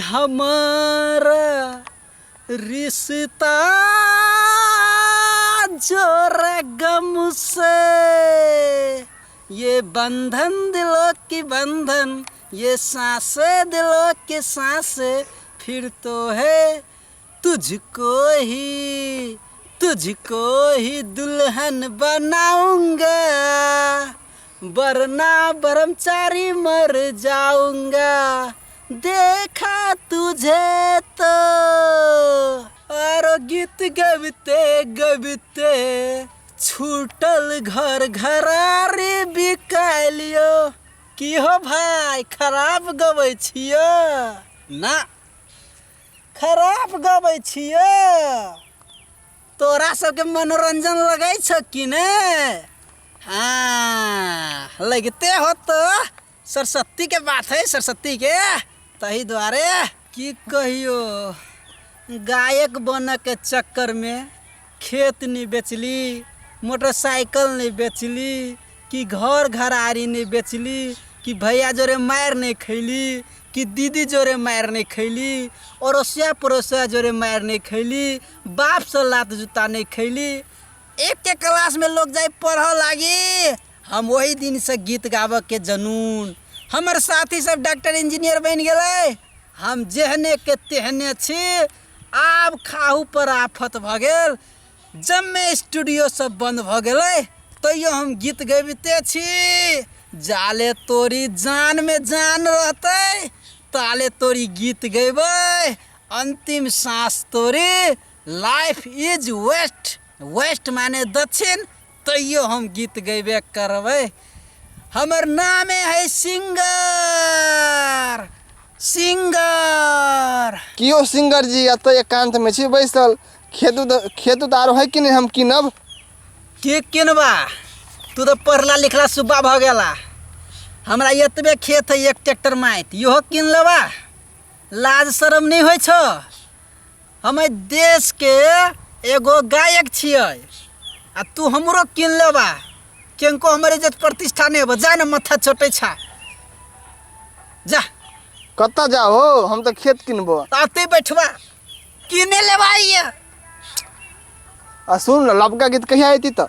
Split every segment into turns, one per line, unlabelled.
हमारा रिश्ता जोरा गम से, ये बंधन दिलों की बंधन, ये सांसें दिलों के सांसें, फिर तो है तुझको ही, तुझको ही दुल्हन बनाऊंगा, वरना ब्रह्मचारी मर जाऊंगा। देखा तुझे तो आरो गीत गबिते गबिते छूटल घर घरारी बिकालियो। की हो भाई, खराब गबै छियो ना? खराब गबै छियो? तोरा सबके मनोरंजन लगै छौ कि ने? हाँ, लगिते हो तो सरस्वती के बात है, सरस्वती के तही दुआरे। की कहियो, गायक बन के चक्कर में खेत नहीं बेचली, मोटरसाइकिल नहीं बेचली, कि घर घरारी नहीं बेचली, कि भैया जोरे मारि नहीं खैली, कि दीदी जोरे मारि नहीं खैली, अड़ोसिया पड़ोसिया जोरे मारि नहीं खैली, बापसँ लात जूता नहीं खैली। एक एक क्लासमे लोग जाय पढ़ऽ लागी, हम ओहि दिनसँ गीत गाबऽके जनून। हमर साथी सब डॉक्टर इंजीनियर बनि गेलै, हम जेहने के तेहने छी। आब खाहू पर आफत भऽ गेल, जम्मे स्टूडियो सब बंद भऽ गेलै, तैयो हम गीत गबिते छी। जाले तोरी जानमे जान रहतै ताले तोरी गीत गैबै, अंतिम साँस तोरी। लाइफ is waste, waste माने दक्षिण, तैयो हम गीत गैबे करबै। हमर नामे है सिंगर, सिंगर।
कियो सिंगर जी, एतऽ एकांत में छी बैसल, खेत खेत उत आरो है कि नहीं हम कीनब?
के किनबा? तू तऽ पढ़ला लिखला सुब्बा भऽ गेला। हमरा एतबे खेत है, एक ट्रैक्टर माटि, इहो कीन लेबा? लाज शरम नहि होइ छौ? हम एहि देशके एगो गायक छियै आ तू हमरो कीन लेबा? किनको हमर इज्जत प्रतिष्ठा नहि होबो। जा ने, माथा चोटै छा, जा।
कतऽ जाओ? हम तऽ खेत किनबो।
तऽ अतै बैठबा, कीने लेबा ये।
आ सुन न, लबका गीत कहिया अयती तऽ?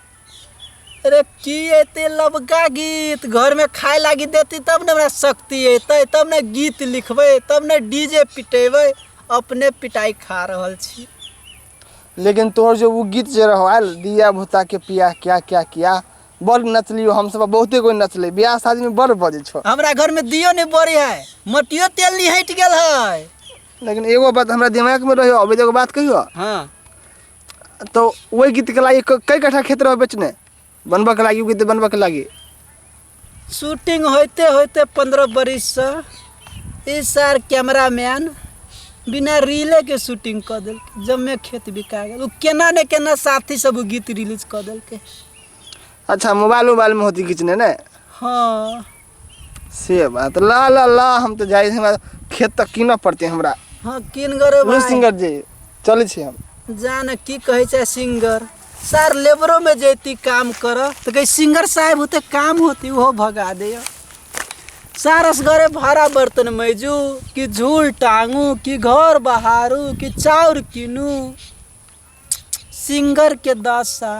अरे की एते लबका गीत, घरमे खाय लागी देती तब ने हमरा शक्ति एतै, तब ने गीत लिखबै, तब ने डीजे पिटेबै। अपने पिटाई खा रहल छी।
लेकिन तोहर जो वो गीत जे रहो आयल, दिया भूता के पिया क्या क्या किया, बड़ नचलियो हमसब, बहुते कोई नचले। बियाह शादी में बड़ बजै छौ।
हमरा घर में दियो नहीं बड़ी है, मटियो तेल नहीं हटि गेल है।
लेकिन एगो बात हमरा दिमाग में रहियो, अभी एगो बात कहियो।
हाँ।
तो वही गीत के लागि कई कट्ठा खेत रहो बेचने बनबऽ के लागि, उ गीत बनबऽ के लागि?
शूटिंग होते होते 15 बरिस से इस सार कैमरामैन बिना रीले के शूटिंग कऽ देलकै, जम्मे खेत बिका गेल। ओ केना ने केना साथी सब ओ गीत रिलीज कऽ देलकै।
अच्छा, मोबाइल उबाइल में होती खींचने ने?
हाँ।
से बात। ला ला ला, हम तऽ जाइ छी, हमरा खेत तऽ कीनऽ पड़तै हमरा।
हाँ, कीन गरे
बुझ
भाई।
सिंगर जी, चलै छी हम।
जान की कहै छै सिंगर सर, लेबरो में जैती काम कर तऽ कहै सिंगर साहेब होते काम होती, ओहो भगा दे। सारस घरे भाड़ा बर्तन मैजू कि झूल टांगू कि घर बहारू कि चाउर कीनू। सिंगर के दशा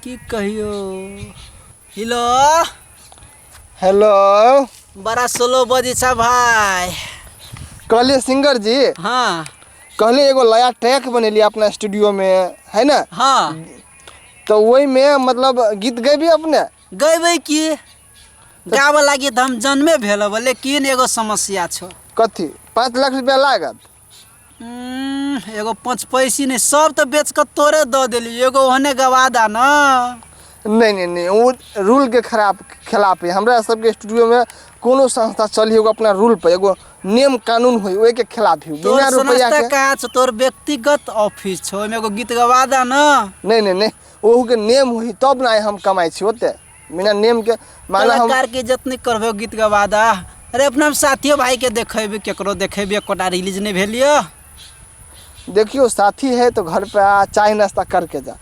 की कहियो। हेलो।
हेलो।
बड़ा स्लो बजै छ भाई।
कहलिए सिंगर जी।
हाँ।
कहलिए एगो नया ट्रैक बनेलिए अपना स्टूडियो में है ना?
हाँ।
तो वही में मतलब गीत गैबी अपने?
गैबै की, गाबऽ लागि तऽ हम जन्मे भेल हब, लेकिन एगो समस्या छौ।
कथी? 5 लाख रुपया लागत।
एगो पाँच पैसी नहि, सब तऽ बेच कऽ तोरे दऽ देली, एगो ओहने गवा दा न।
नहीं नहीं नहीं, वो रूल के खराब खिलाफ है। हमरा सबके स्टूडियो में कोनो संस्था चली एगो अपना रूल पर, एगो नियम कानून हुई, ओहि के खिलाफ है।
तोर
बिना रुपया
संस्था
के
कहाँ छौ? तोर व्यक्तिगत ऑफिस छौ, ओहिमे एगो गीत गवा दा न।
नहीं नहीं नहीं, ओहू के नियम हुई तब ना हम कमाई छी ओते। बिना नियम के माना हम
कलाकार के इज्जत नहीं करबे, गीत गवा दा। अरे अपना हम साथियो भाई के देखेबे, केकरो देखेबे, एकोटा रिलीज नहीं भेलियो।
देखियो, साथी है तो घर पे आ, चाय नाश्ता करके जा।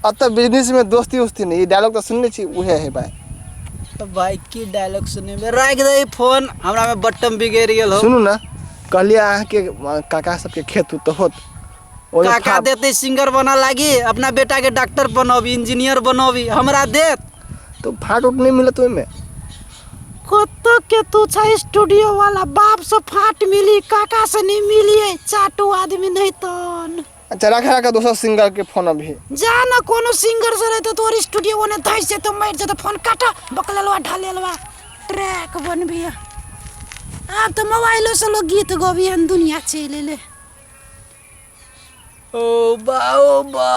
अतः बिजनेस में दोस्ती उस्ती नहीं। डायलॉग तो सुनने छी, उहे है भाई।
तो भाई की डायलॉग सुनेबे, राख दे फोन, हमरा में बटम बिगड़ गेल हो।
सुनू ना। कहलियै अहाँके काका सबके खेत उत होत ओहिमे
काका देते सिंगर बना लागी, अपना बेटा के डॉक्टर बनबी, इंजीनियर बनबी, हमरा देत।
तऽ फाट उट नहि मिलत ओहिमे?
कत के तू छै स्टूडियो वाला, बाप से फाट मिली, काका से नहीं मिली, चाटू आदमी नहीं तन।
अच्छा रख रख, दोसर सिंगर के फोन अभी।
जा ना, कोनो सिंगर से रहते तोर स्टूडियो ओने धैस जेतो, मर जेतो। फोन काटा, बकलेलवा ढालेलवा ट्रैक बनबी। आब तो मोबाइलो से लोग गीत गबी हन, दुनिया चलि एलै। ओ बा ओ बा,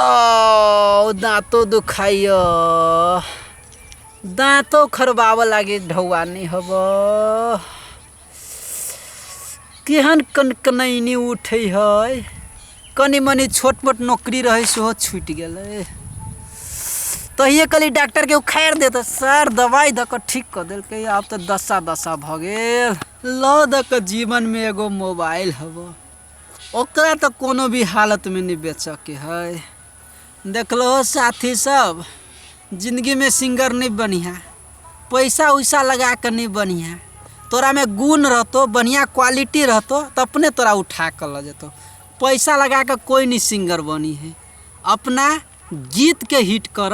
दाँतो दुखाइयो, दाँतो खरबाबऽ लागे, ढौआ नहि हब। केहन कनकनैनी उठै है। कनि मनि छोट मोट नौकरी रहै सेहो छूटि गेलै। तहिए कहली डॉक्टरके उखाड़ि दे तऽ सर दवाइ दऽ कऽ ठीक कऽ देलकै। आब तऽ दशा दशा भऽ गेल। लऽ दऽ कऽ जीवनमे एगो मोबाइल हब, ओकरा तऽ कोनो भी हालतमे नहि बेचऽके है। देखलहो साथी सब, जिन्दगीमे सिंगर नहि बनिहे, पैसा उसा लगा कऽ नहि बनिहे। तोरामे गुण रहतौ, बढ़िआँ क्वालिटी रहतौ तऽ अपने तोरा उठा कऽ लऽ जेतौ। पैसा लगा कऽ कोइ नहि सिंगर बनी है। अपना गीतके हिट कर,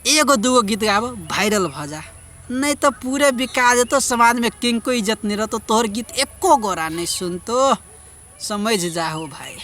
एगो दूगो गीत गाबऽ, वायरल भऽ जा, नहि तऽ पूरे बिका जेतौ, समाजमे किनको इज्जत नहि रहतौ, तोहर गीत एको गोरा नहि सुनतौ। समझ जाहो भाई।